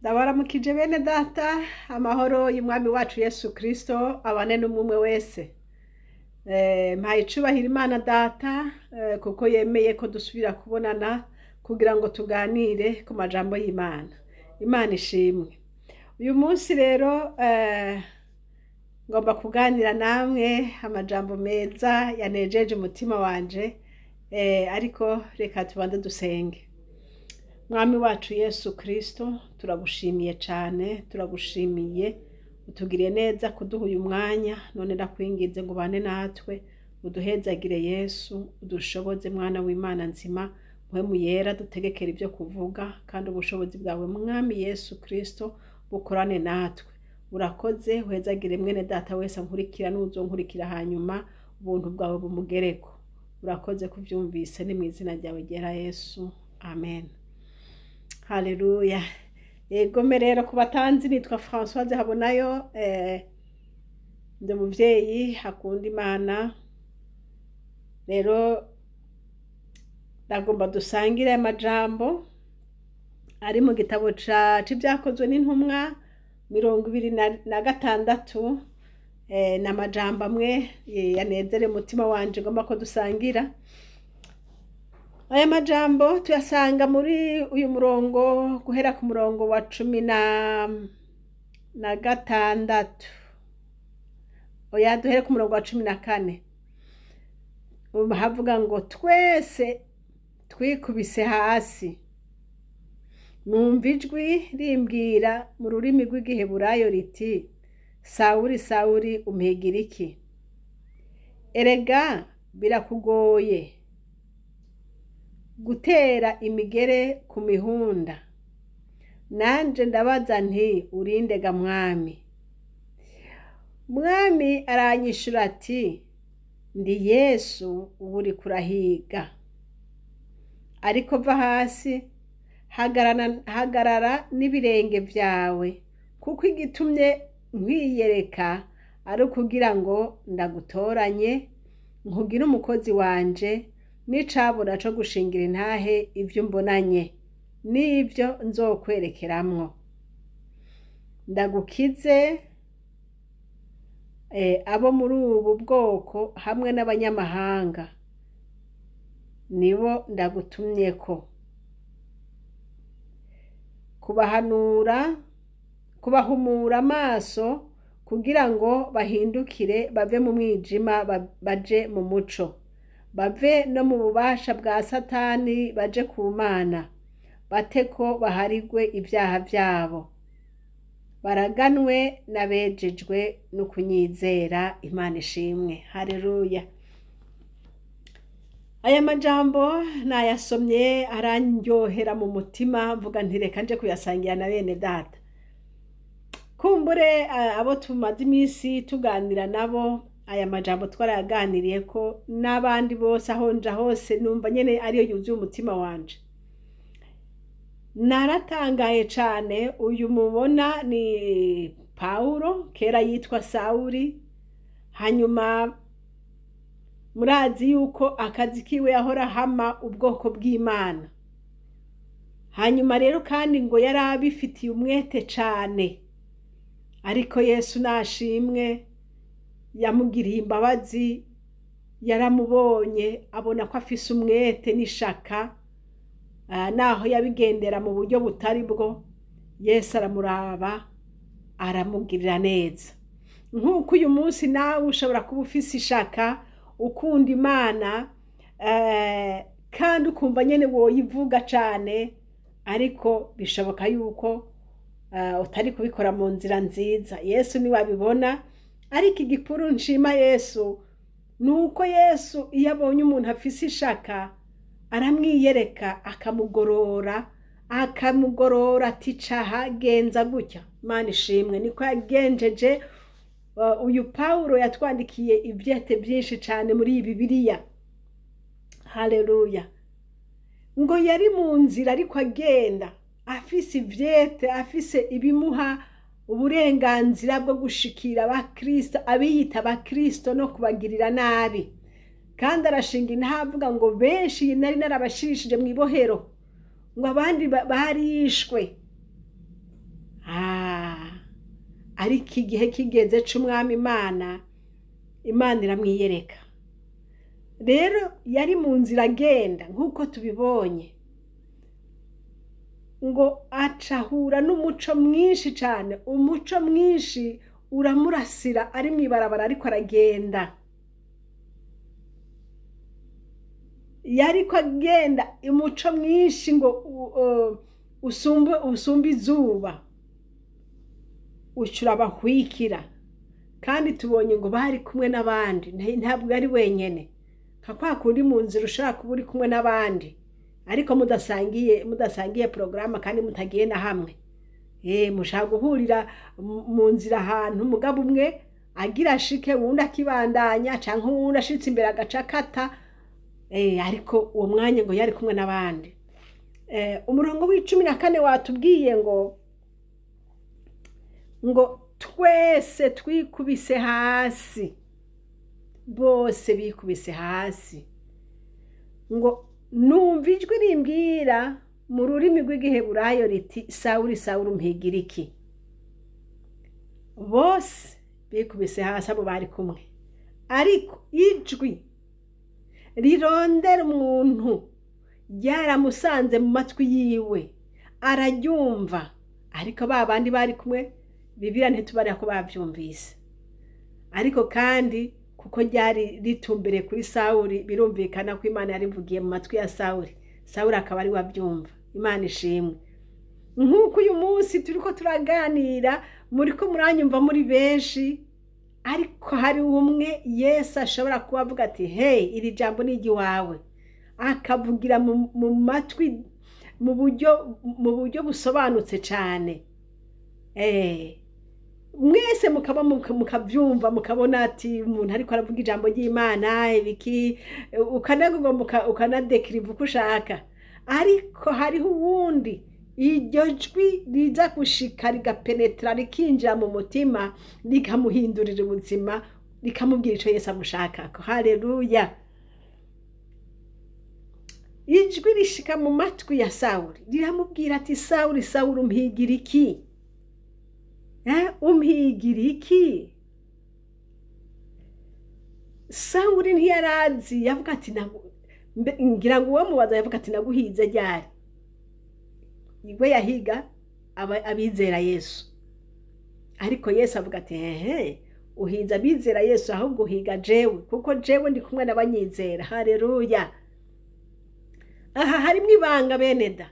Ndabaramukije bene data, amahoro y'umwami wacu Yesu Kristo abane n'umwe wese. Mpaye icubahiro Imana data kuko yemeye ko dusubira kubonana kugira ngo tuganire ku majambo y'Imana. Imana ishimwe. Uyu munsi rero ngomba kuganira namwe amajambo meza yanejeje umutima wanje, ariko reka tubanze dusenge. Mwami wacu Yesu Kristo, turagushimiye cane, turagushimiye, utugiriye neza kuduha uyu mwanya, none ndakwinginze ngo ubane natwe, uduhezagire Yesu, udushoboze mwana w'Imana nzima, mpwemu yera dutegekere ibyo kuvuga, kandi ubushobozi bwawe Mwami Yesu Kristo bukorane natwe. Urakoze, uhezagire mwene data wese ankurikira n'uzonkurikira hanyuma, ubuntu bwawe bumugereko. Urakoze kuvyumvise, ni mw'izina ryawe ryera Yesu, amen. Haleluya. Egome rero ku batanzi nitwa Françoise Habonayo, ndi umuvyeyi akunda Imana. Rero ndagomba dusangire amajambo ari mu gitabo c'ivyakozwe n'intumwa 26, ni amajambo amwe yanezere umutima wanje ngomba ko dusangira. Aya majambo tuyasanga muri uyu murongo guhera ku murongo wa 16. Oya, duhere ku murongo wa 14. Havuga ngo twese twikubise hasi, numva ijwi rimbwira mu rurimi rw'igiheburayo riti: Sawuli, Sawuli, umpigira iki? Erega birakugoye gutera imigere ku mihunda. Nanje ndabaza nti: urinde ga Mwami? Mwami aranyishura ati: ndi Yesu uba uriko urahiga. Ariko va hasi, hagarara n'ibirenge vyawe, kuko igitumye nkwiyereka ari ukugira ngo ndagutoranye, nkugire umukozi wanje, n'icabona co gushingira intahe ivyo mbonanye n'ivyo nzokwerekeramwo. Ndagukize abo muri ubu bwoko hamwe n'abanyamahanga, nibo ndagutumyeko kubahanura, kubahumura amaso, kugira ngo bahindukire bave mu mwijima baje mu muco, bave no mu bubasha bwa Satani baje ku Mana, bateko baharigwe ibyaha vyabo, baraganwe n'abejejwe no kunyizera. Imana ishimwe. Haleluya. Aya majambo nayasomye arandyohera mu mutima, mvuga nti reka nje kuyasangira na bene data. Kumbure abo tumaze iminsi tuganira nabo, aya majambo twarayaganiriye ko n'abandi bose, aho nja hose numva nyene ariyo yuzuye umutima wanje. Naratangaye cane. Uyu mubona ni Paulo, kera yitwa Sawuli. Hanyuma murazi yuko akazi kiwe yahora hama ubwoko bw'Imana. Hanyuma rero kandi ngo yari abifitiye umwete cane, ariko Yesu nashimwe yamugiriye imbabazi, yaramubonye abona ko afise umwete n'ishaka, naho yabigendera mu buryo butari bwo, Yesu aramuraba aramugirira neza. Nk'uko uyu munsi nawe ushobora kuba ufise ishaka, ukunda Imana, kandi ukumva nyene woyivuga cane, ariko bishoboka yuko utari kubikora mu nzira nziza. Yesu niwe abibona. Ariko igikuru nshima Yesu nuko Yesu iyo abonye umuntu afise ishaka aramwiyereka, akamugorora, akamugorora ati caha, genza gutya. Imana ishimwe, niko yagenjeje uyu Paulo yatwandikiye ivyete byinshi cane muri iyi Bibiliya. Haleluya. Ngo yari mu nzira ariko agenda afise ivyete, afise ibimuha uburenganzira bwo gushikira abakristo, abiyita abakristo, no kubagirira nabi. Kandi arashinga intavuga ngo benshi nari narabashirishije mu ibohero, ngo abandi barishwe. Ariko igihe kigeze c'Umwami Imana, Imana iramwiyereka. Rero yari mu nzira agenda nk'uko tubibonye, ngo acahura n'umuco mwinshi cyane. Umuco mwinshi uramurasira ari mu ibarabara ariko aragenda. Yariko agenda umuco mwinshi ngo usumbe izuba, uca urabahwikira. Kandi tubonye ngo bari kumwe n'abandi, ntabwo ari wenyene. Nka kwa kundi mu nzira ushobora kuba uri kumwe n'abandi ariko mudasangiye porogaramu kandi mutagiye na hamwe. Mushaka guhurira mu nzira ahantu, umugabo umwe agira ashike, uwundi akibandanya, canke uwundi ashitse imbere agaca akata. Ariko uwo mwanya ngo yari kumwe n'abandi. Umurongo w'14 watubwiye ngo twese twikubise hasi, bose bikubise hasi, ngo numva ijwi rimbwira mu rurimi rw'igiheburayo riti Sawuli, Sawuli, umpigira iki? Bose bikubise hasi abo bari kumwe, ariko ijwi rirondera umuntu ryaramusanze mu matwi yiwe, araryumva. Ariko ba bandi bari kumwe, Bibiliya ntitubarira ko bavyumvise. Ariko kandi kuko ryari ritumbereye kuri Sawuli, birumvikana ko Imana yarivugiye mu matwi ya Sawuli, Sawuli akaba ari we abyumva. Imana ishimwe. Nk'uko uyu munsi turiko turaganira, muriko muranyumva muri benshi, ariko hari umwe Yesu ashobora kuba avuga ati hey, iri jambo ni iry'iwawe, akavugira mu matwi mu buryo busobanutse cyane. Mwese mukaba mukabyumva, mukabona ati umuntu ariko aravuga ijambo ry'Imana ibiki, ukanagomba ukanadekiriva uko ushaka. Ariko hariho uwundi iryo jwi riza gushika rigapenetra, rikinjira mu mutima, rikamuhindurira ubuzima, rikamubwira ico Yesu amushakako. Haleluya! Ijwi rishika mu matwi ya Sawuli riramubwira ati Sawuli, Sawuli, umpigira iki? Umpigira iki? Sawuli ntiyarazi, yavuga ati ngira ngo uwo mubaza yavuga ati naguhize ryari? We yahiga abizera Yesu, ariko Yesu avuga ati hehe, uhiza abizera Yesu, ahubwo uhiga jewe, kuko jewe ndi kumwe n'abanyizera. Haleluya! Aha harimwo ibanga bene da.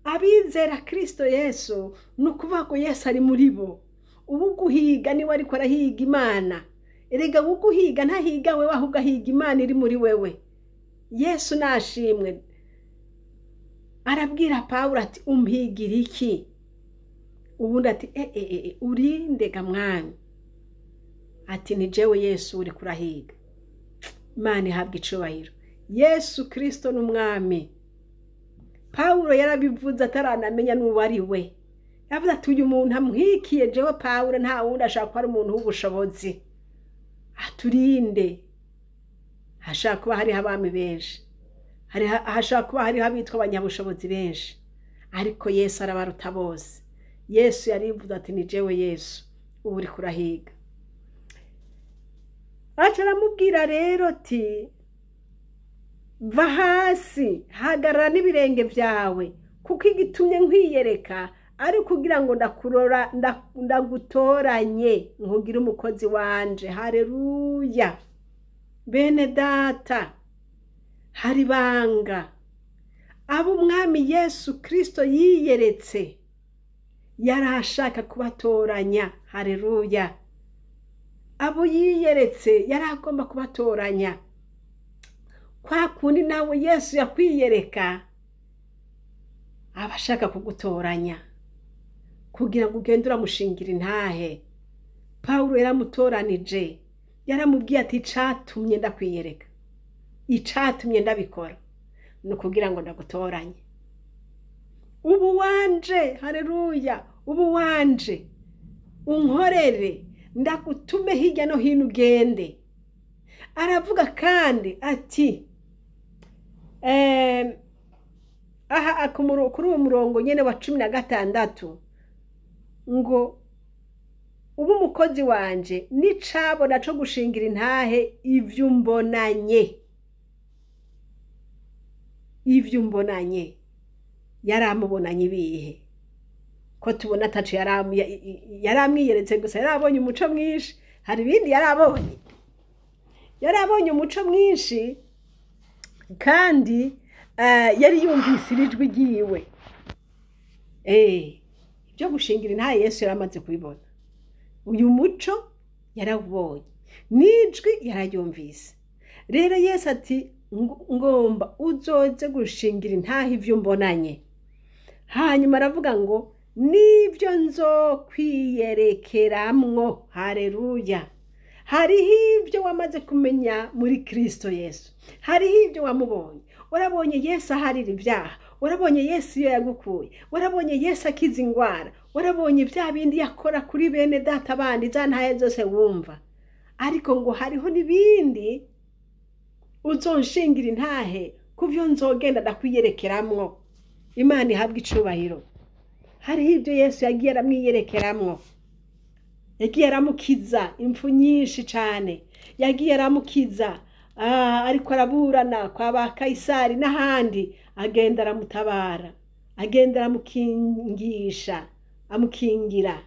Abizera Kristo Yesu ni ukuvuga ko Yesu ari muri bo. Ubu guhiga niwe ariko arahiga Imana. Erega uguhiga ntahiga wewe, ahubwo ahiga Imana iri muri wewe. Yesu nashimwe. Arabwira Pawulo ati umpigira iki? Ubundi ati urindega mwami? Ati ni jewe Yesu uri kurahiga. Imana ihabwa icubahiro. Yesu Kristo ni umwami. Pawulo yarabivuze ataranamenya n'uwo ari we. Yavuze ati uyu muntu amwikiye jewe Pawulo, nta wundi ashaka kuba ari umuntu w'ubushobozi. Aturinde. Hashaka kuba hariho abami benshi, hashaka kuba hariho abitwa abanyabushobozi benshi, ariko Yesu arabaruta bose. Yesu yarivuze ati ni jewe Yesu ubu uri kurahiga. Aca aramubwira rero ati va hasi, hagarara n'ibirenge byawe, kuko igitumye nkwiyereka ari kugira ngo ndakurora, ndagutoranye nkugire umukozi wanje. Haleluya! Bene data, hari banga abo umwami Yesu Kristo yiyeretse yarashaka kubatoranya. Haleluya! Abo yiyeretse yaragomba kubatoranya. Kwa kundi nawe Yesu yakwiyereka abashaka kugutoranya kugira ngo ugende uramushingira intahe. Pawulo yaramutoranije, yaramubwiye ati icatumye ndakwiyereka, icatumye ndabikora ni ukugira ngo ndagutoranye. Ubu wanje, haleluya, ubu wanje unkorere, ndagutume hirya no hino ugende. Aravuga kandi ati aha kuri uwo murongo nyene wa 16 ngo Uba umukozi wanje n'icabona co gushingira intahe ivyo umbonanye. Ivyo umbonanye. Yaramubonanye ibihe? Ko tubona ataco yaramwiyeretse gusa, yarabonye umuco mwinshi. Hari ibindi yarabonye. Yarabonye umuco mwinshi kandi yari yumvise ijwi ryiwe. Ibyo gushingira intahe Yesu yaramaze kubibona. Uyu muco yarawubonye, n'ijwi yararyumvise. Rero Yesu ati ngomba uzoze gushingira intahe ivyo mbonanye. Hanyuma aravuga ngo nibyo nzokwiyerekeramwo. Haleluya. Hariho ibyo wamaze kumenya muri Kristo Yesu, hariho ibyo wamubonye. Warabonye Yesu aharira ibyaha, warabonye Yesu iyo yagukuye, warabonye Yesu akiza ingwara, warabonye bya bindi yakora kuri bene data bandi, za ntahe zose wumva. Ariko ngo hariho n'ibindi uzonshingira intahe kuvyo nzogenda ndakwiyerekeramwo. Imana ihabwe icubahiro. Hariho ibyo Yesu yagiye aramwiyerekeramwo. Yagiye aramukiza impfu nyinshi cane, yagiye aramukiza ariko araburana kwa ba Kayisari n'ahandi, agenda aramutabara, agenda aramukingisha, amukingira.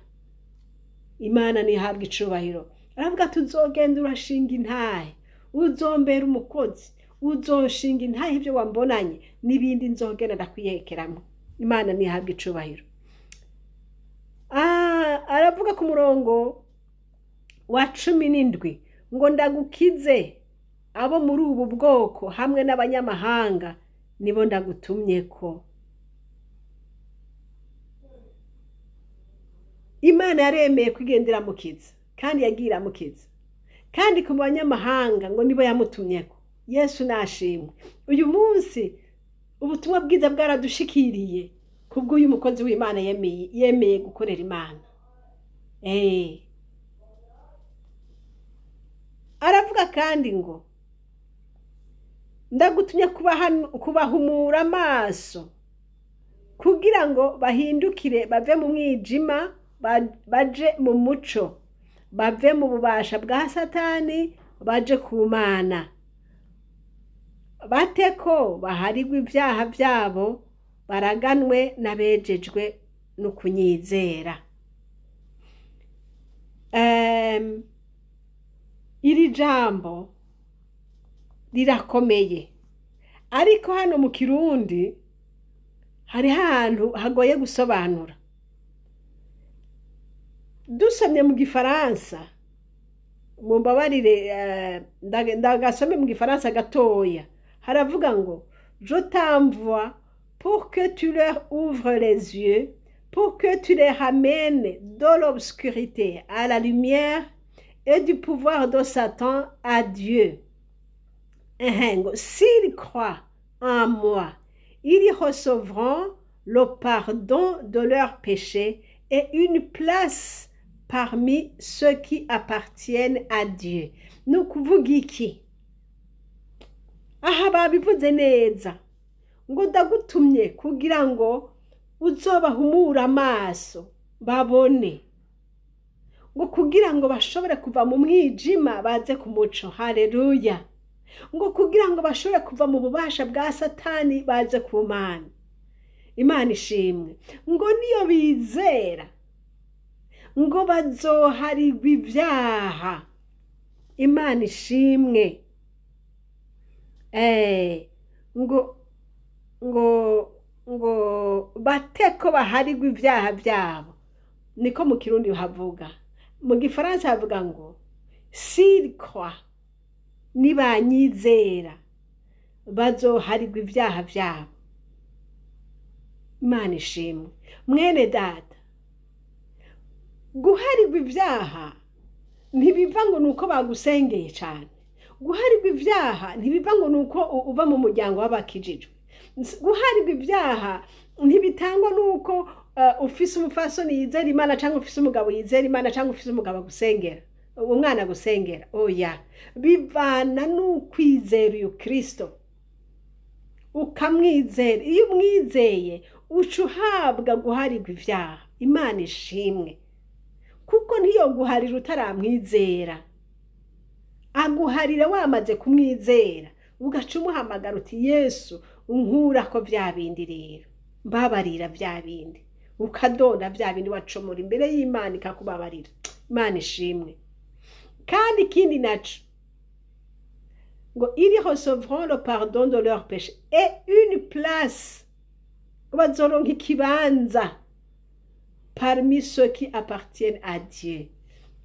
Imana ntihabwe icubahiro. Aravuga ati uzogenda urashinga intahe, uzombera umukozi, uzoshinga intahe ibyo wambonanye n'ibindi nzogenda ndakwiyerekeramwo. Imana ntihabwe icubahiro. Aravuga ku murongo wa 17 ngo ndagukize abo muri ubu bwoko hamwe n'abanyamahanga nibo ndagutumyeko. Imana yaremeye kwigendera mukiza kandi yagiye iramukiza, kandi ku banyamahanga ngo nibo yamutumyeko. Yesu nashimwe. Uyu munsi ubutumwa bwiza bwaradushikiriye kubw'uyu mukozi w'Imana yemeye gukorera Imana. Aravuga kandi ngo ndagutumye kubahumura amaso kugira ngo bahindukire bave mu mwijima baje mu muco, bave mu bubasha bwa Satani baje ku Mana, bate ko baharigwa ibyaha byabo baraganwe n'abejejwe no kunyizera. Iri jambo rirakomeye, ariko hano mu Kirundi hari ahantu hagoye gusobanura. Dusomye mu Gifaransa, mumbabarire ndagasome mu Gifaransa gatoya. Haravuga ngo je t'envoie pour que tu leur ouvres les yeux, pour que tu les ramènes de l'obscurité à la lumière et du pouvoir de Satan à Dieu. S'ils croient en moi, ils recevront le pardon de leurs péchés et une place parmi ceux qui appartiennent à Dieu. Ni ukuvuga iki? Aha babivuze neza ngo ndagutumye kugira ngo uzobahumure amaso babone, ngo kugira ngo bashobore kuva mu mwijima baze ku muco. Haleluya. Ngo kugira ngo bashobore kuva mu bubasha bwa Satani baze ku Mana. Imana ishimwe. Ngo niyo bizera ngo bazoharigwa ibyaha. Imana ishimwe. Ngo ngo ngo bateko baharigwa ibyaha byabo, niko mu Kirundi havuga. Mu Gifaransa havuga ngo s'ils croient, nibanyizera bazoharigwa ibyaha byabo. Imana ishimwe. Mwene data, guharigwa ibyaha ntibiva ngo nuko bagusengeye cyane. Guharigwa ibyaha ntibiva ngo nuko uva mu muryango w'abakijijwe. Guharigwa ibyaha ntibitangwa nuko ufise umupfasoni yizera Imana cyangwa ufise umugabo yizera Imana cyangwa ufise umugabo agusengera, umwana agusengera. Oya, bivana n'ukwizera uyu Kristo, ukamwizera. Iyo umwizeye uca uhabwa guharigwa ibyaha. Imana ishimwe. Kuko ntiyoguharira utaramwizera, aguharira wamaze kumwizera, ugaca umuhamagara uti Yesu unkurako bya bindi rero, mbabarira bya bindi, ukadonda bya bindi wacomora imbere y'Imana ikakubabarira. Imana ishimwe. Kandi ikindi naco ngo ils recevront le pardon de leur péché et une place, ngo bazoronka ikibanza parmi ceux qui appartiennent à Dieu,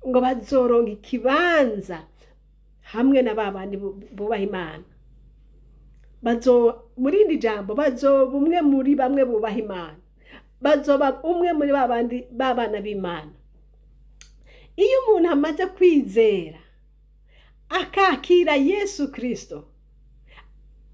ngo bazoronka ikibanza hamwe na ba bandi bubaha Imana. Bazo muri iri jambo bazoba umwe muri bamwe bubaha Imana, bazoba umwe muri ba bandi b'abana b'Imana. Iyo umuntu amaze kwizera akakira Yesu Kristo,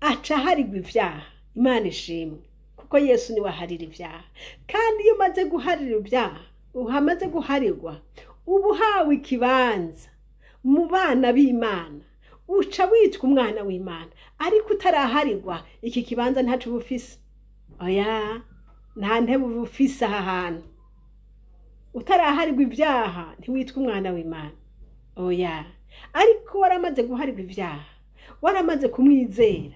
aca aharirwa ibyaha. Imana ishimwe, kuko Yesu niwe aharira ibyaha. Kandi iyo umaze guharira ibyaha, uhamaze guharirwa, uba uhawe ikibanza mu bana b'Imana, uca witwa umwana w'Imana. Ariko utaraharirwa, iki kibanza ntaco uba ufise. Oya, nta ntebe uba ufise aha hantu. Utaraharirwa ibyaha ntiwitwa umwana w'Imana, oya. Ariko waramaze guharirwa ibyaha, waramaze kumwizera,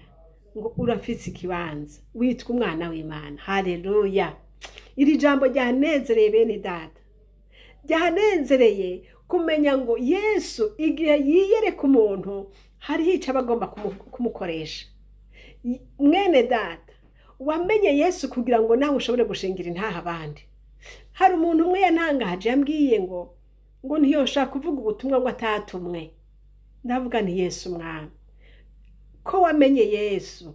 ngo urafise ikibanza, witwa umwana w'Imana. Haleluya! Iri jambo ryanezereye bene data, ryanezereye kumenya ngo Yesu igihe yiyereka umuntu hariho ico aba agomba kumukoresha. Mwene data, wamenye Yesu kugira ngo nawe ushobore gushingira intaha abandi. Hari umuntu umwe yantangaje, yambwiye ngo ntiyoshaka kuvuga ubutumwa ngo atatumwe. Ndavuga nti Yesu mwami, ko wamenye Yesu,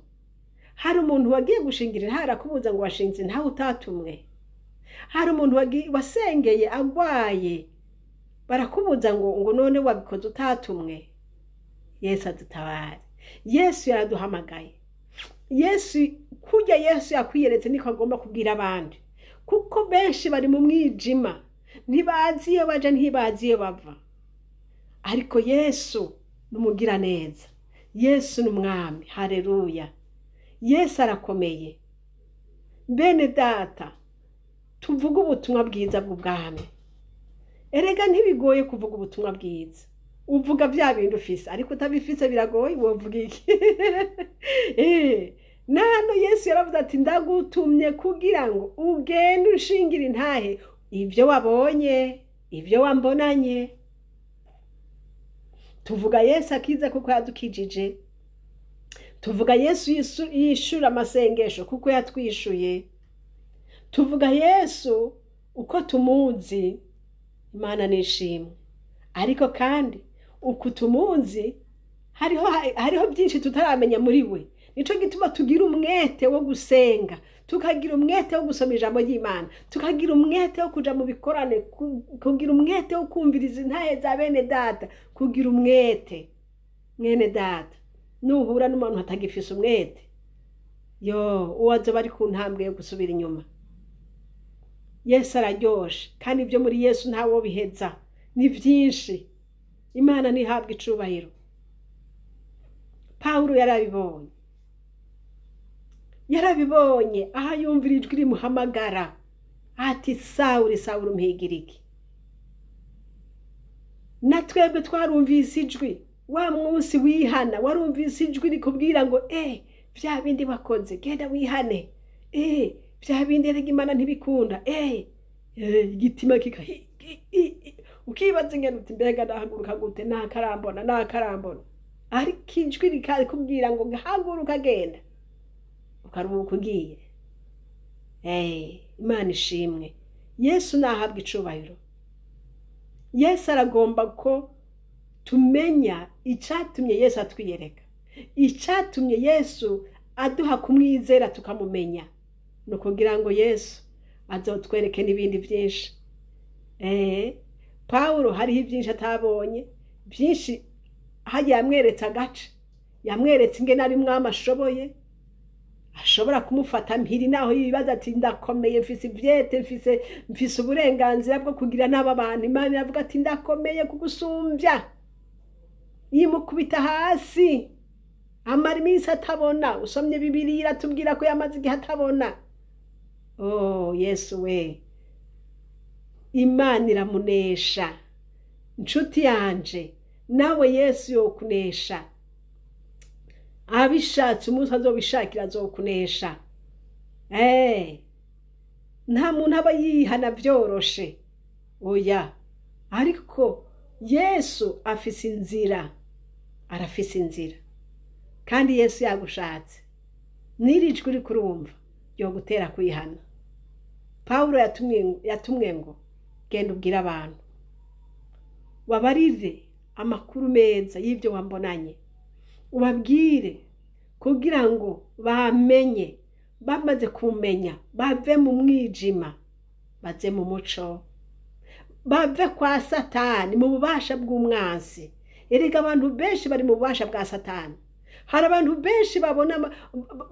hari umuntu wagiye gushingira intaha arakubuza ngo washinze intaha utatumwe? Hari umuntu wasengeye agwaye barakubuza ngo none wabikoze utatumwe? Yesu adutabare. Yesu yaraduhamagaye. Yesu kurya Yesu yakwiyeretse niko agomba kubwira abandi, kuko benshi bari mu mwijima, ntibazi iyo baja, ntibazi iyo bava. Ariko Yesu ni umugiraneza, Yesu ni umwami. Haleluya! Yesu arakomeye. Bene data, tuvuge ubutumwa bwiza bw'ubwami. Erega ntibigoye kuvuga ubutumwa bwiza, uvuga bya bindi ufise, ariko utabifise biragoye, wovuga iki? Na hano Yesu yaravuze ati ndagutumye kugira ngo ugende ushingire intahe ibyo wabonye, ibyo wambonanye. Tuvuga Yesu akiza kuko yadukijije, tuvuga Yesu yishura amasengesho kuko yatwishuye, tuvuga Yesu uko tumuzi. Imana nishimwe. Ariko kandi uku tumuzi hariho byinshi tutaramenya muri we. Nico gituma tugira umwete wo gusenga, tukagira umwete wo gusoma ijambo ry'Imana, tukagira umwete wo kuja mu bikorane, kugira umwete wo kumviriza intahe za bene data, kugira umwete. Mwene data, nuhura n'umuntu atagifise umwete, yo uwo azoba ari ku ntambwe yo gusubira inyuma. Yesu araryoshe, kandi ibyo muri Yesu ntawo biheza, ni byinshi. Imana ntihabwa icubahiro. Pawulo yarabibonye, yarabibonye aho yumvira ijwi rimuhamagara ati Sawuli, Sawuli umpigira iki? Na twebwe twarumvise ijwi wa munsi wihana, warumvise ijwi rikubwira ngo bya bindi wakoze genda wihane, bya bindi erega Imana ntibikunda, igitima kika ukibaza ingene uti mbega nahaguruka gute, nakarambona nakarambona. Ariko ijwi rikakubwira ngo haguruka genda, ukaruhuka ugiye. Imana ishimwe. Yesu nahabwa icubahiro. Yesu aragomba ko tumenya icatumye Yesu atwiyereka, icatumye Yesu aduha kumwizera tukamumenya, ni ukugira ngo Yesu azotwereke n'ibindi byinshi. Pawulo hariho ibyinshi atabonye, byinshi hagiye yamweretse agace, yamweretse ingene ari mwami ashoboye, ashobora kumufata mpiri naho yibaza ati ndakomeye, mfise ivyete, mfise uburenganzira bwo kugira n'aba bantu. Imana iravuga ati ndakomeye kugusumbya, yimukubita hasi, amara iminsi atabona. Usomye Bibiliya iratubwira ko yamaze igihe atabona. Oh Yesu we! Imana iramunesha. Nshuti yanje, nawe Yesu yokunesha abishatse, umunsi azobishakira azokunesha. Nta muntu aba yihana byoroshe, oya, ariko Yesu afise inzira, arafise inzira. Kandi Yesu yagushatse, n'iri jwi uri kurumva yogutera kwihana. Pawulo yatumwe ngo genda ubwire abantu, wabarire amakuru meza y'ibyo wambonanye, ubabwire kugira ngo bamenye, bamaze kumenya bave mu mwijima baze mu muco, bave kwa Satani mu bubasha bw'umwansi. Erega abantu benshi bari mu bubasha bwa Satani. Hari abantu benshi babona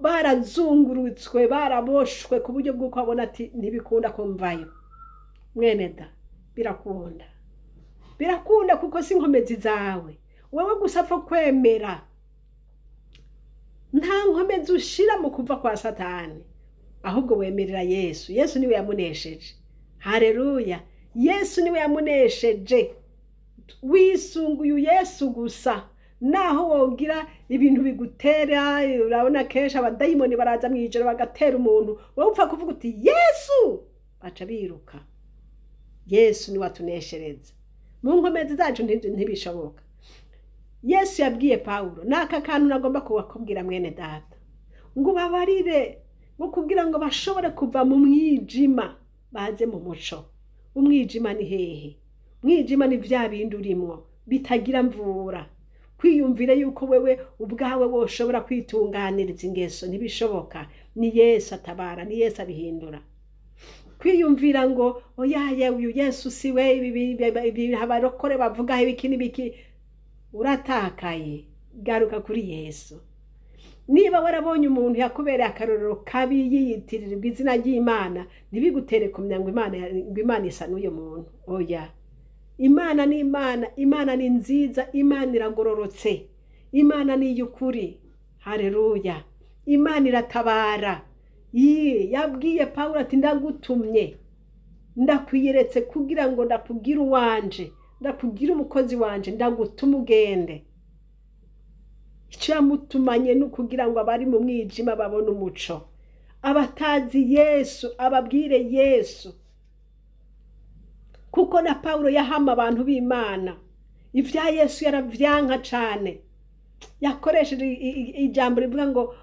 barazungurutswe, baraboshwe ku buryo bw'uko babona ati ntibikunda kumvayo. Mwene da, birakunda, birakunda, kuko si inkomezi zawe wowe gusa, apfa kwemera. Nta nkomezi ushira mu kuva kwa Satani, ahubwo wemerera Yesu. Yesu niwe yamunesheje. Hareruya! Yesu niwe yamunesheje. Wisunguye Yesu gusa, naho wogira ibintu bigutera. Urabona kenshi abadayimoni baraza mu ijoro bagatera umuntu, wowe upfa kuvuga uti "Yesu", baca biruka. Yesu niwe atuneshereza. Mu nkomezi zacu ntibishoboka. Yesu yabwiye Pawulo n'aka kantu nagomba kubakubwira, mwene data, ngo ubabarire, ngo kugira ngo bashobore kuva mu mwijima baze mu muco. Umwijima ni hehe? Umwijima ni bya bindi urimwo bitagira mvura. Kwiyumvira yuko wewe ubwawe woshobora kwitunganiriza ingeso, ntibishoboka. Ni Yesu atabara, ni Yesu abihindura. Kwiyumvira ngo oyaye, uyu Yesu si we, ibi abarokore bavuga ibiki n'ibiki, uratakaye. Garuka kuri Yesu. Niba warabonye umuntu yakubereye akarorero kabi yiyitirirwa izina ry'Imana, ntibigutere kumenya ngo Imana isa n'uyu muntu. Oya, Imana ni Imana. Imana ni nziza, Imana iragororotse, Imana ni iy'ukuri. Hareruya! Imana iratabara. Yabwiye Pawulo ati ndagutumye, ndakwiyeretse kugira ngo ndakugire uwanje, ndakugire umukozi wanje, ndagutuma ugende. Icyo yamutumanye ni ukugira ngo abari mu mwijima babone umuco, abatazi Yesu ababwire Yesu. Kuko na Pawulo yahama abantu b'Imana, ibya Yesu yaravyanka cane. Yakoresheje ijambo rivuga ngo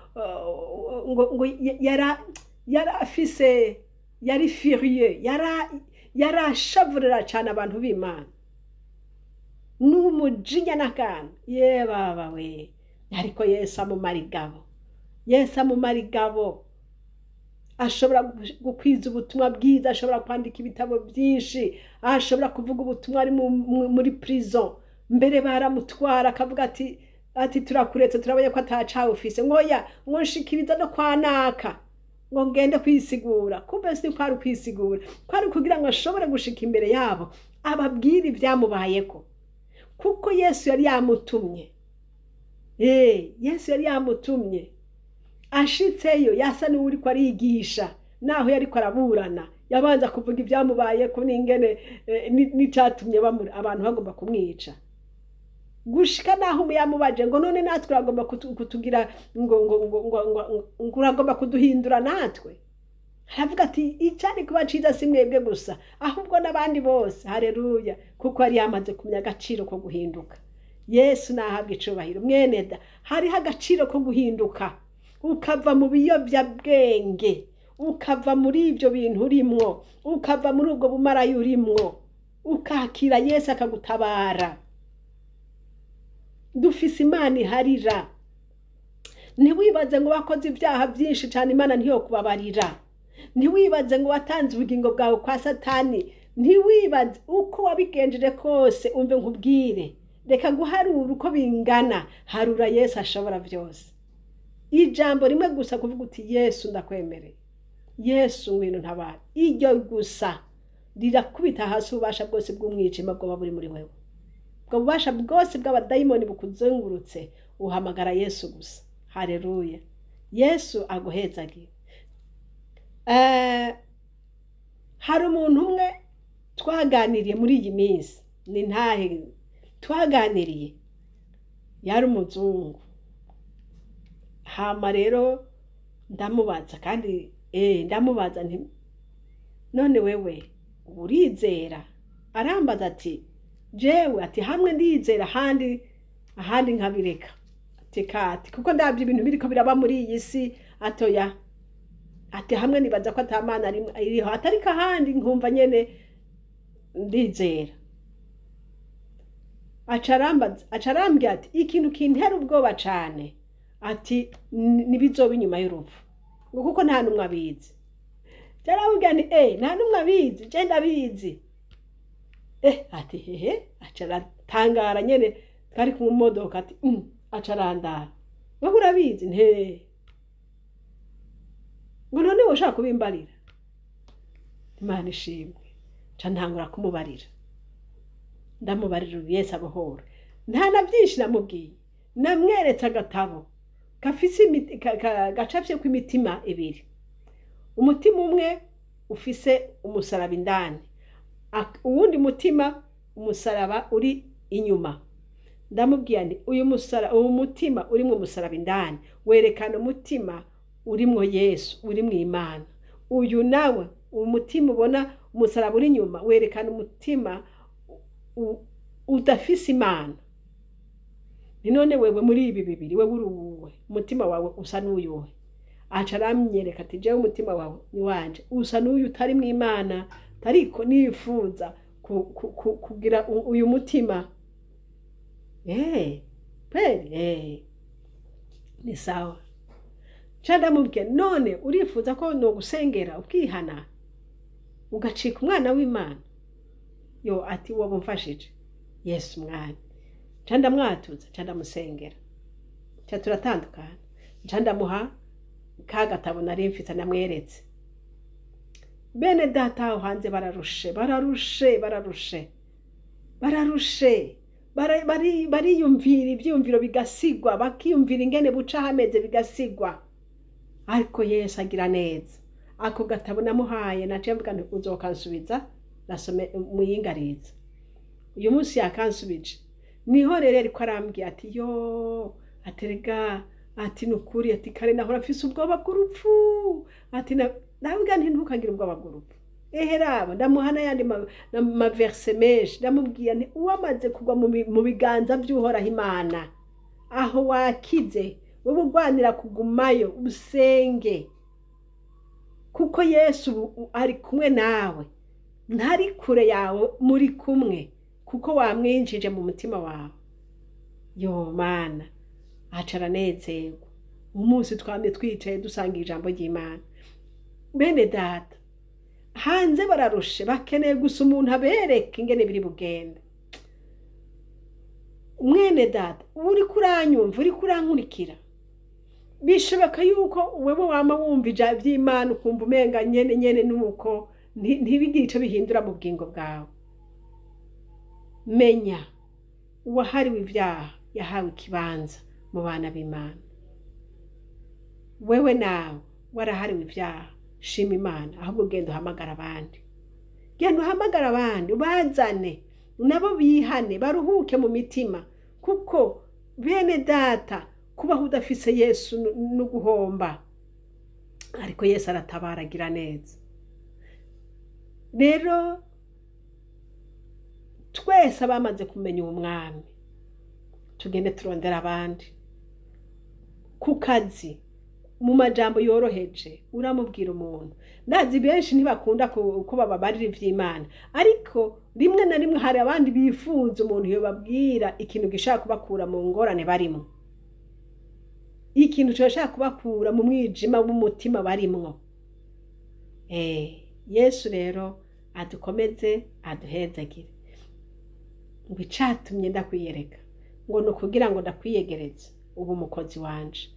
yara afise, yari furieux, yarashavurira cane abantu b'Imana n'umujinya n'akantu. Ye baba we! Ariko Yesu amumara igabo, Yesu amumara igabo. Ashobora gukwiza ubutumwa bwiza, ashobora kwandika ibitabo byinshi, ashobora kuvuga ubutumwa ari muri prison. Mbere baramutwara akavuga ati "Turakuretse, turabonye ko atacawe ufise." Ngoya ngo nshikiriza no kwa naka ngo ngende kwisigura. Kumbe si kwari ukwisigura, kwari kugira ngo ashobore gushika imbere yabo ababwire ibyamubayeko, kuko Yesu yari yamutumye. Yesu yari yamutumye. Ashitseyo yasa n'uwuriko arigisha, naho yariko araburana yabanza kuvuga ibyamubayeko n'ingene n'icatumye abantu bagomba kumwica, gushika naho yamubaje ngo none natwe uragomba kutugira ngo uragomba kuduhindura natwe? Aravuga ati icari kuba ciza si mwebwe gusa, ahubwo n'abandi bose. Hareruya! Kuko yari yamaze kumenya agaciro ko guhinduka. Yesu nahabwa icubahiro. Mwene da, hariho agaciro ko guhinduka, ukava mu biyobyabwenge, ukava muri ibyo bintu urimwo, ukava muri ubwo bumarayi urimwo, ukakira Yesu akagutabara. Dufise Imana iharira. Ntiwibaze ngo wakoze ibyaha byinshi cyane Imana ntiyokubabarira. Ntiwibaze ngo watanze ubugingo bwawe kwa Satani. Ntiwibaze uko wabigenjeje kose. Umve nkubwire, reka guharura uko bingana, harura Yesu ashobora byose. Ijambo rimwe gusa, kuvuga uti "Yesu, ndakwemereye, Yesu, ngwino ntabara", iryo gusa rirakubita hasi ububasha bwose bw'umwijima bwoba buri muri wewe, ubwo bubasha bwose bw'abadayimoni bukuzengurutse. Uhamagara Yesu gusa. Hareruya! Yesu aguhezagire. Hari umuntu umwe Twaganiriye muri iyi minsi, ni ntahe twaganiriye, yari umuzungu. Hama rero ndamubaza, kandi ndamubaza nti: "None wewe urizera?" Arambaza ati: "Jewe," ati, "hamwe ndizera, ahandi ahandi nkabireka." Ati kati kuko ndabye ibintu biriko biraba muri iyi si, atoya, ati hamwe nibaza ko ata Mana iriho, atariko ahandi nkumva nyene ndizera. Aca arambwira ati: "Ikintu kintera ubwoba cane," ati, "nibizoba inyuma y'urupfu," ngo kuko nta n'umwe abizi. Jaramubwira nti: "Eh, nta n'umwe abizi, je ndabizi." Ati: "Hehe?" Aca aratangara nyene, twari ku modoka, ati aca arandara: "Wowe urabizi?" Nte ngo: "None woshaka kubimbarira?" Imana ishimwe, nca ntangura kumubarira, ndamubarira ubu Yesu abohora. Nta na byinshi namubwiye, namweretse agatabo gafise gacafyeko imitima ibiri: umutima umwe ufise umusaraba indani, uwundi mutima umusaraba uri inyuma. Ndamubwira nti: "Uyu musara, uwo mutima urimwo umusaraba indani werekana umutima urimwo Yesu, urimwo Imana. Uyu nawe, uwo mutima ubona umusaraba uri inyuma, werekana umutima udafise Imana. Ni none wewe muri ibi bibiri, wewe uri uwuwe? Umutima wawe usa n'uyuhe?" Aca aramyereka ati: "Jewe umutima wawe ni wanje usa n'uyu utarimwo Imana, ariko nifuza kugira uyu mutima." Kweli, ni sawa. Nca ndamubwira: "None urifuza ko nogusengera ukihana ugacika umwana w'Imana?" Yo, ati: "Woba umfashije Yesu mwami." Nca ndamwatuza, nca ndamusengera, nca turatandukana, nca ndamuha ka gatabo nari mfise namweretse. Bene data, aho hanze bararushe, bararushe, bararushe, bararushe. Bariyumvira ivyiyumviro bigasigwa, bakiyumvira ingene buca hameze bigasigwa, ariko Yesu agira neza. Ako gatabo namuhaye, naciye mvuga nti: "Uzokansubiza nasome muyingariza." Uyu munsi yakansubije. Niho rero ariko arambwira ati: "Yo," ati, "rega," ati, "nukuri," ati, "kare nahora mfise ubwoba bw'urupfu." Ati ndabwira nti: "Ntukagire ubwoba bw'urupfu." Ehe, raba, ndamuha n'ayandi maverse menshi. Ndamubwira nti: "Uwamaze kugwa mu biganza by'Uhoraho Imana, aho wakize. Wowe urwanira kugumayo, usenge, kuko Yesu ubu ari kumwe nawe, ntari kure yawe, muri kumwe kuko wamwinjije mu mutima wawe." Yo Mana, aca aranezerwa. Umunsi twamye twicaye dusanga ijambo ry'Imana. Bene data, hanze bararushe, bakeneye gusa umuntu abereka ingene biri bugende. Mwene data, uriko uranyumva, uriko urankurikira, bishoboka yuko wewe wama wumva ivy'Imana, ukumva umenga nyene nyene nuko ntibigire ico bihindura mu bugingo bwawe. Menya, uwahariwe ivyaha yahawe ikibanza mu bana b'Imana. Wewe nawe warahariwe ivyaha, shima Imana. Ahubwo genda uhamagara abandi, genda uhamagara abandi, ubazane nabo bihane, baruhuke mu mitima, kuko bene data, kubaho udafise Yesu no guhomba. Ariko Yesu aratabara, agira neza. Rero twese abamaze kumenya uwo mwami, tugende turondera abandi. Ku kazi, mu majambo yoroheje uramubwira umuntu. Ndazi benshi ntibakunda ko bababarira ivy'Imana, ariko rimwe na rimwe hari abandi bifuza umuntu yobabwira ikintu gishaka kubakura mu ngorane barimo, ikintu coshaka kubakura mu mwijima w'umutima barimwo. Yesu rero adukomeze, aduhezagire. Ngo icatumye ndakwiyereka, ngo ni ukugira ngo ndakwiyegereze ubu umukozi wanje,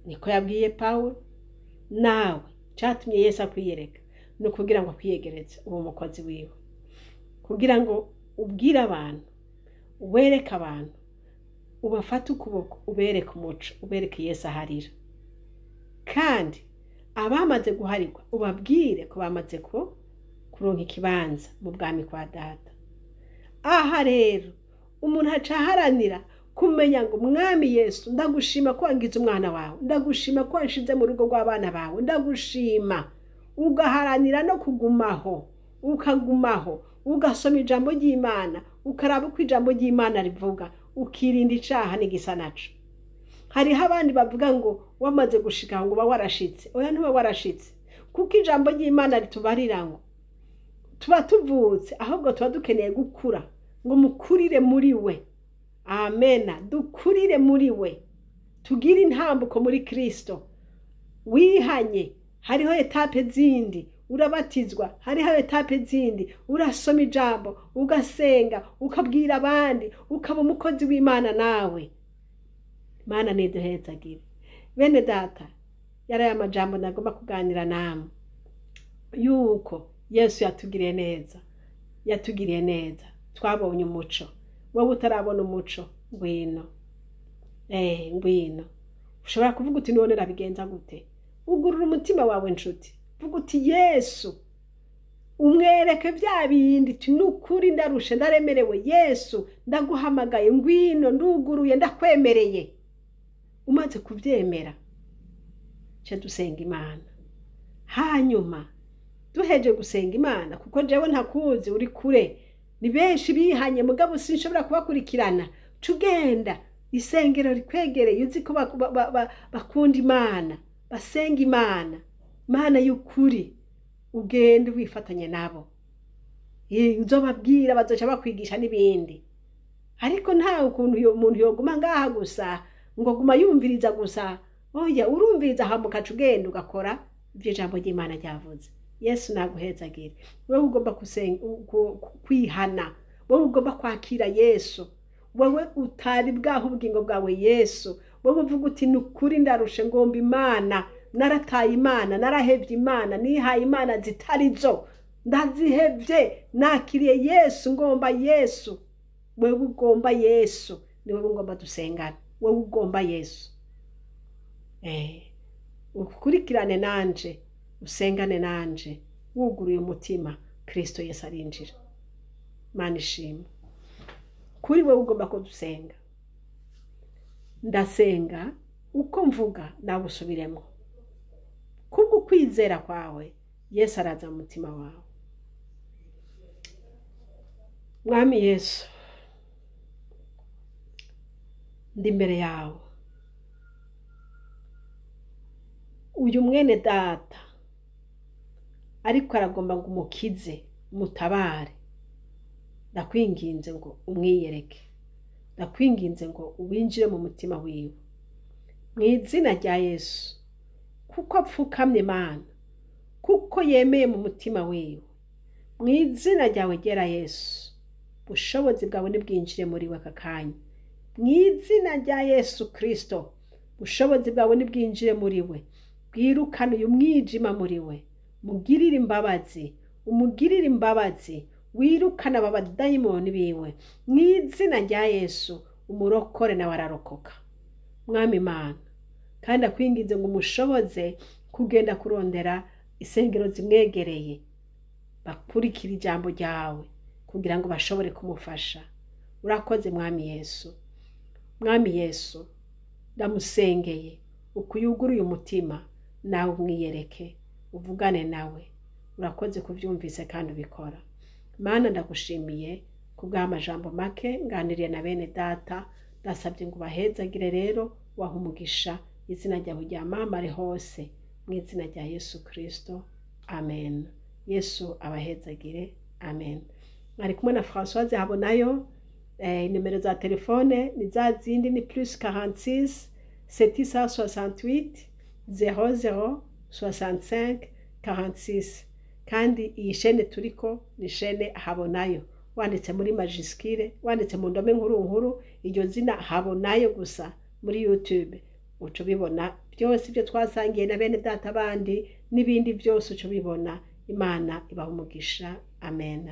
niko yabwiye Pawulo. Nawe catumye Yesu akwiyereka ni ukugira ngo akwiyegereze ubu umukozi wiwe, kugira ngo ubwire abantu, wereke abantu, ubafate ukuboko, ubereke umuco, ubereke Yesu aharira. Kandi abamaze guharirwa ubabwire ko bamaze ko Kuronka ikibanza mu bwami kwa Data. Aha rero umuntu aca aharanira kumenya ngo: "Mwami Yesu, ndagushima ko wangize umwana wawe, ndagushima ko wanshize mu rugo rw'abana bawe, ndagushima." Ugaharanira no kugumaho, ukagumaho, ugasoma ijambo ry'Imana, ukaraba uko ijambo ry'Imana rivuga, ukirinda icaha n'igisa naco. Hariho abandi bavuga ngo wamaze gushika ngo uba warashitse. Oya, ntuba warashitse, kuko ijambo ry'Imana ritubarira ngo tuba tuvutse, ahubwo tuba dukeneye gukura, ngo mukurire muri we. Amena. Dukurire muri we, tugire intambuko muri Kristo. Wihanye, hariho étapes zindi, urabatizwa, hariho étapes zindi, urasoma ijambo, ugasenga, ukabwira abandi, ukaba umukozi w'Imana nawe. Imana niduhezagire. Bene Data, yari aya majambo nagomba kuganira namwe, yuko Yesu yatugiriye neza, yatugiriye neza, twabonye umuco. Wowe utarabona umuco, ngwino, ngwino. Ushobora kuvuga uti: "None rabigenza gute?" Ugurura umutima wawe, nshuti, vuga uti: "Yesu," umwereke bya bindi, uti: "Nukuri ndarushe, ndaremerewe. Yesu, ndaguhamagaye, ngwino, nduguruye, ndakwemereye." Umaze kubyemera, cyo dusenga Imana. Hanyuma duheje gusenga Imana, kuko jewe ntakuzi, uri kure, ni benshi bihanye, mugabo sinshobora kubakurikirana. Tugenda isengero rikwegereye, uzi ko bakunda Imana, basenga Imana, Imana y'ukuri, ugende wifatanye nabo. Uzobabwira, bazoca bakwigisha n'ibindi. Ariko nta ukuntu uyo muntu yoguma ngaha gusa, ngo guma yumviriza gusa. Oya, urumviriza, hama ukaca ugenda ugakora ibyo ijambo ry'Imana ryavuze. Yesu naguhezagire. Wowe ugomba kwihana, wowe ugomba kwakira Yesu, wowe utari bwaho ubugingo bwawe Yesu, wowe uvuga uti: "Ni ukuri ndarushe, ngomba Imana, narataye Imana, narahevye Imana, nihaye imana zitari zo, ndazihevye, nakiriye Yesu, ngomba Yesu." Wewe ugomba Yesu, ni wewe ugomba dusengana. Wewe ugomba Yesu, ukurikirane nanje, usengane nanje, wuguruye umutima, Kristo Yesu arinjira. Mana ishimwe. Kuri wewe ugomba ko dusenga, ndasenga uko mvuga, nawe usubiremo. Kubwo kwizera kwawe, Yesu araza mu mutima wawe. Mwami Yesu, ndi imbere yawe. Uyu mwene data ariko aragomba ngo umukize, umutabare. Ndakwinginze ngo umwiyereke, ndakwinginze ngo uwinjire mu mutima wiwe, mu izina rya Yesu. Kuko apfukamye Mana, kuko yemeye mu mutima wiwe, mu izina ryawe ryera Yesu, ubushobozi bwawe nibwinjire muri we aka kanya. Mu izina rya Yesu Kristo, ubushobozi bwawe nibwinjire muri we, bwirukane uyu mwijima muri we. Mugirire imbabazi, umugirire imbabazi, wirukane aba badayimoni biwe. Mu izina rya Yesu, umurokore nawe ararokoka. Mwami Imana, kandi akwinginze ngo umushoboze kugenda kurondera isengero zimwegereye, bakurikira ijambo ryawe, kugira ngo bashobore kumufasha. Urakoze, Mwami Yesu. Mwami Yesu, ndamusengeye, ukuyuguruye umutima, nawe umwiyereke, uvugane nawe. Urakoze kubyumvise kandi ubikora. Mana, ndagushimiye kubw'amajambo make nganiriye na bene data. Ndasabye ngo ubahezagire rero, waha umugisha, izina ryawe ryamamare hose, mu izina rya Yesu Kristo, amen. Yesu abahezagire, amen. Mwari kumwe na Françoise Habonayo. Nimero za telefone ni za zindi, ni +46 768 00 65 46. Kandi iyi chaîne turiko ni chaîne Habonayo. Wanditse muri majuscule, wanditse mu ndome nkuru nkuru iryo zina Habonayo gusa muri YouTube, uca ubibona byose ibyo twasangiye na bene data bandi n'ibindi byose uca ubibona. Imana ibaha umugisha, amen.